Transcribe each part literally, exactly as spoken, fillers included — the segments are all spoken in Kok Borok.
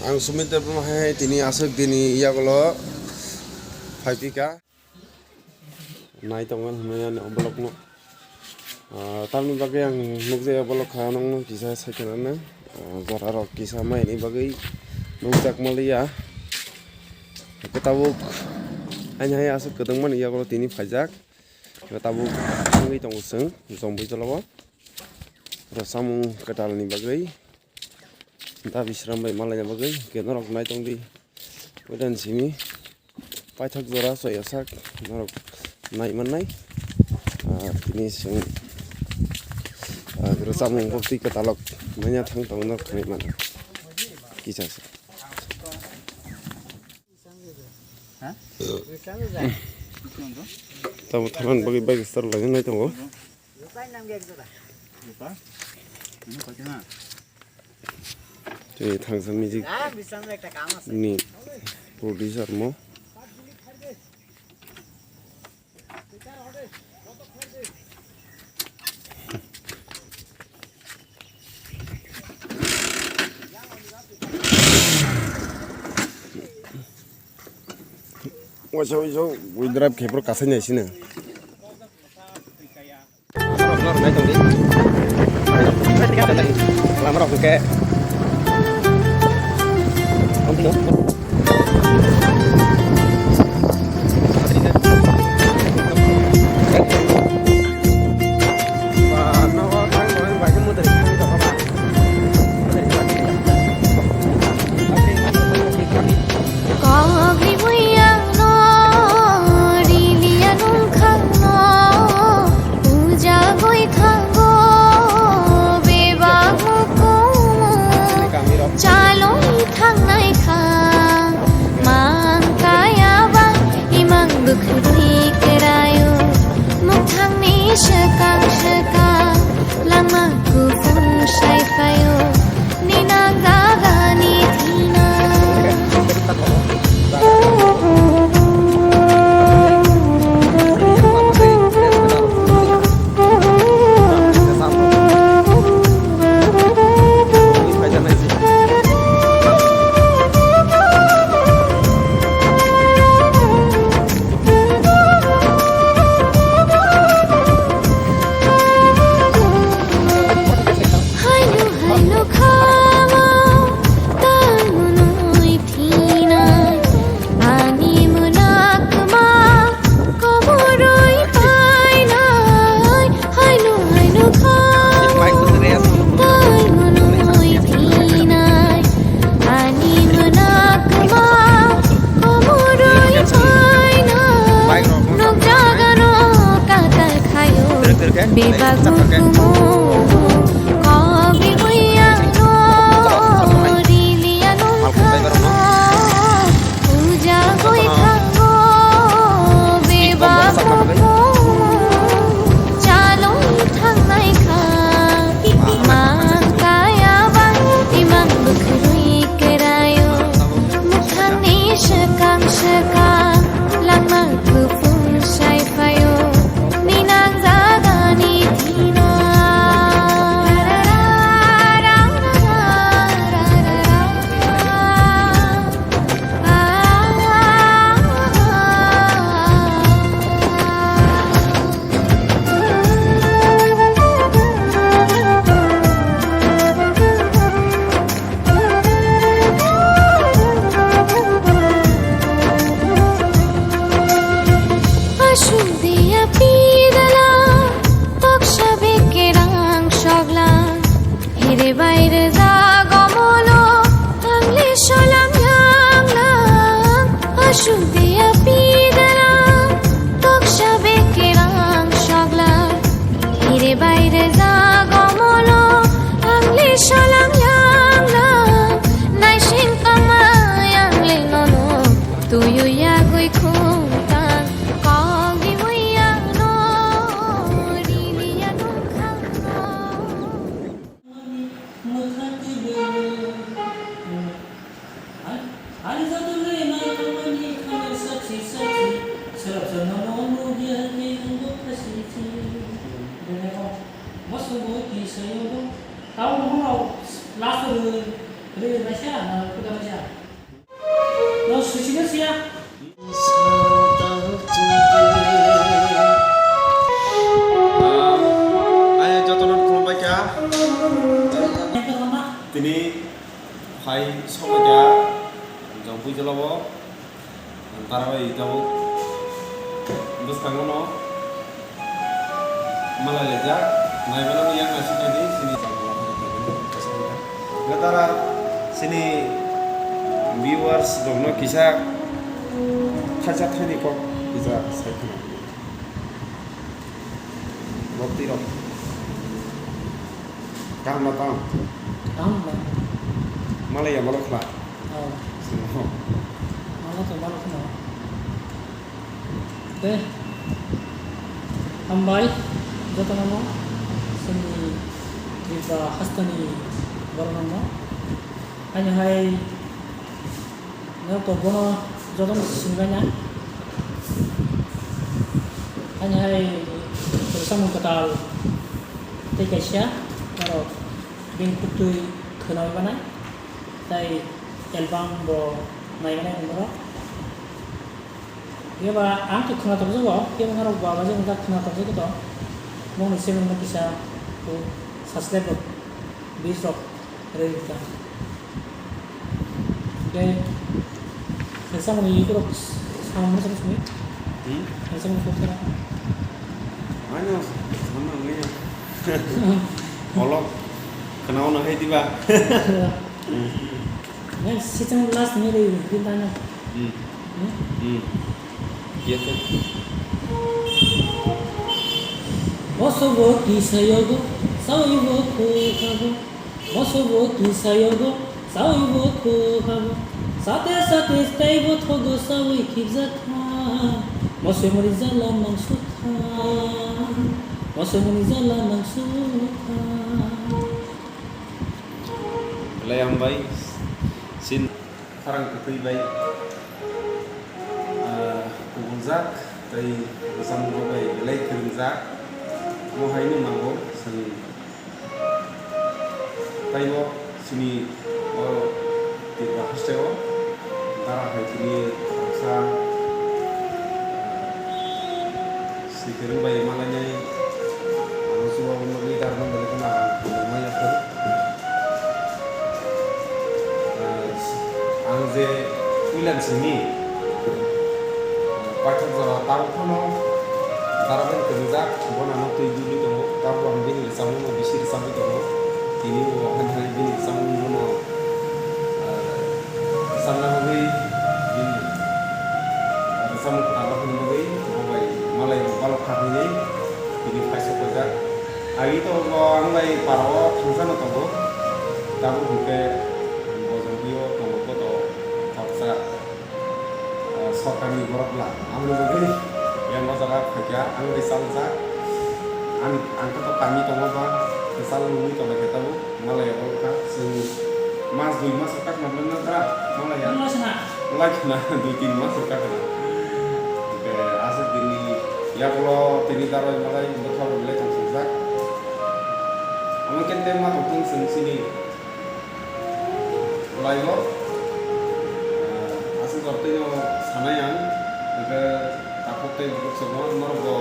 Ang Sumit Debbarma hai tini aswk dini yagulo phaipika. Nai tongo hinwi ani o vlog no. Ah, tamni bagwi ang nukjaya vlog kha nokno kisa saikhe nang, ah, jora rok kisa mai ni bagwi nukjak maliya. Khe tabuk ani hai aswk kwdwng mani yagulo tini phaijak. Khe tabuk wngwi tongo chwng Jomboi tola o. Oro samung kwtal ni bagwi. Da Bisram bai malaina bagwi hwnkhe norok nai tongdi. Waitan simi paithak jora soya sak norok nai mannai. Ah, tini chwng, ah, bwrwi chamung bo twi kwtalok manya thang tongo norok nai mano. Kisa se. Tamo thanan bagwi bike start lainai tongo. Tei thangsa music ni producer mo. Waisa waisa wi drive khe bro kasai nai sina. Lama rok hwnkhe. Kogwi bui ang no riliya nung khang no, puja goi thango bebak mukumu, chaloi thangnai kha, mang kaya bang imang bwkhwrwi kwraio, mukhangni swkang swkang lama kuphung sai phaio. Ninang dagani thina. Haino, haino khamo, tamo nui thinai, ani mwnakma komoroi painai, haino, haino khamo, tamo nui thinai. Ani mwnakma komoroi paina, nokjagano katal khayo, bebak mukumu. Kogwi bui ang no riliya nung kha, puja goi thango, bebak mukumu. Chaloi thangnai kha, mang kaya bang imang bwkhwrwi kwraio, mukhangni swkang swkang lama kuphung sai phaio, ninang jagani thina. Asuk dia pidala, toksa bekerang sogla. Hiri bai rwjak omolo, ang le solam yang lang. Asuk dia pidala, toksa bekerang sogla. Hiri bai rwjak omolo, ang le solam yang lang. Naising tongma yang le nono, tuyu yagwi khung tang. Kogwi bui ang no, riliya nung khang no. Mwkhang twi bwrwi. Ani joto le nai tongmani khani sakchi sakchi. Swrapsa nono nugya khe wngbo khasi chi. Bebak o. Bo swngbo twi sayo bo. Tamo bono last o rw, rw naisa na kuda naisa. Hai sobaikha jong bui jolo bo tara bai tabuk bwskango no malai laijak, naibrani yang naisik naidi chini jagao. Tara chini viewers rokno kisa thaisa thaini kok kisa sai khna. Bwtwi rok. Kaham na tong? Kaham na. Malai ya malok khla. Oh. Simo. Malai to malok khla. Te. Hambai. Joto namo. Sini Tripura hastani borok namo. Ani hai. Norok to bono jotono sinibaina. Ani hai samung kwtal tei kaisa norok bini kuktwi khwnawi banai tei album bo naimanai norok. Phiya ba ang to khwna tokjago, phiya ba norok bo abaijak wngkha khwna tokjagwi to. Bongni channel no kisa subscribe rok, views rok. Rwngkha. Hwnkhe, samani borok samani sabo simi? Hmm? Samani sabo simi? Ano, sama nangya. Olok, khwnaono hai diba? Nang sichang last ni ri, ri dana. Hmm. Hmm? Hmm. Yes, sir. Boso bo kisa yogo, sawi bo khukhabo. Moso bo kisa yogo, sawi bo khukhabo. Sate sate tei bo thogo sawi khibjakha. Moso mani jala nang sukha. Moso mani jala nang sukha. Belai hambai. Sin. Khorang kwtwi bai, ah, kubuljak tei bwskango bai belai kwrwngjak. Omo haino nango chwng taibo chini o Tripura hasteo dara hai tini khoroksa, ah, swi kwrwng bai malainai, ano chubago nugwi darno belai kheno ang hamjakma yaphar. Ang je puila simi, paithak jora tabuk phano dara bai kwrwngjak, bono ano twi duli tongo, tabuk ang bini rwchapmungno bisi rwchapwi tongo. Tini bo hai hai bini rwchapmungno, ah, rwchapna bagwi bini rwchapmung kwtal rok hwnwi bagwi bo bai malai rok balok kha hwnwi tini paisa phaijak. Agi to bo ang bai para o thangsa no tongo. Tabuk hwnkhe bo jongwi o tongo poto khoroksa, ah, sorkar ni borok bla. Ang ni bagwi yang o jaga phaikha, ang bai chaljak. Ang, ang to kami tongo ba, kwchal nungwi tonglaikha tabuk. Malai ya borok kha, chwng mas dui mas o kakna bwlai na tra, malai ya. Nung mas na? Lai khna, dui tin mas o kakna. Hwnkhe aswk dini yakulo tini daroi malai bwkha bo belai tong singjak. Omo khe tei ma tong thung chwng chini lai o. Ah, aswk jora tei no sanai ang, hwnkhe takhuk tei bukhuk chwngno norok bo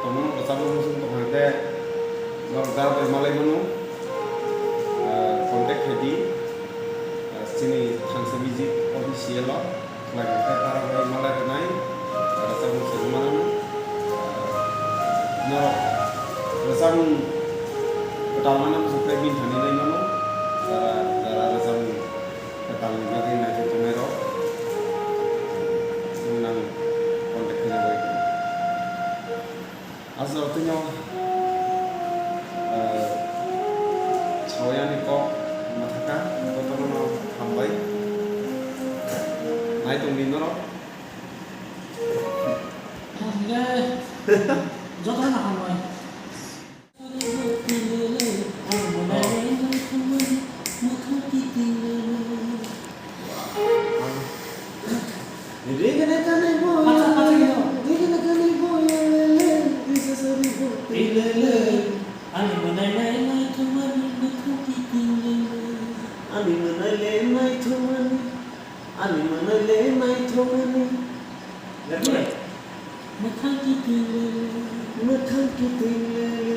tongmano bo chabo muchung tong kha khe norok daroi malai mano. Ah, contact khai di, ah, chini Thangsa Music official o, khlai khe para bai malai rwnai, ah, rwchapmung se rwmano, ah, norok rwchapmung kwtal mano bwswk khe bini thani nai mano, jara, jara rwchapmung kwtal ni bagwi naithok tongnai rok, nwng nang contact khaina bagwi. Aswk twi no, eh, sawi ani kok mwthaka, jotono no hambai. Nai tong di norok. Jotono no hambai. Rigana kani boy, Pacha, pacha gino. Rigana kani boy, le, le, risa sari boy, le, le. Ani mwnai le naithokmani mwkhang kiting le, le. Ani mwnai le naithokmani, ani mwnai le naithokmani. Mwkhang kiting le, le. Mwkhang kiting le, le.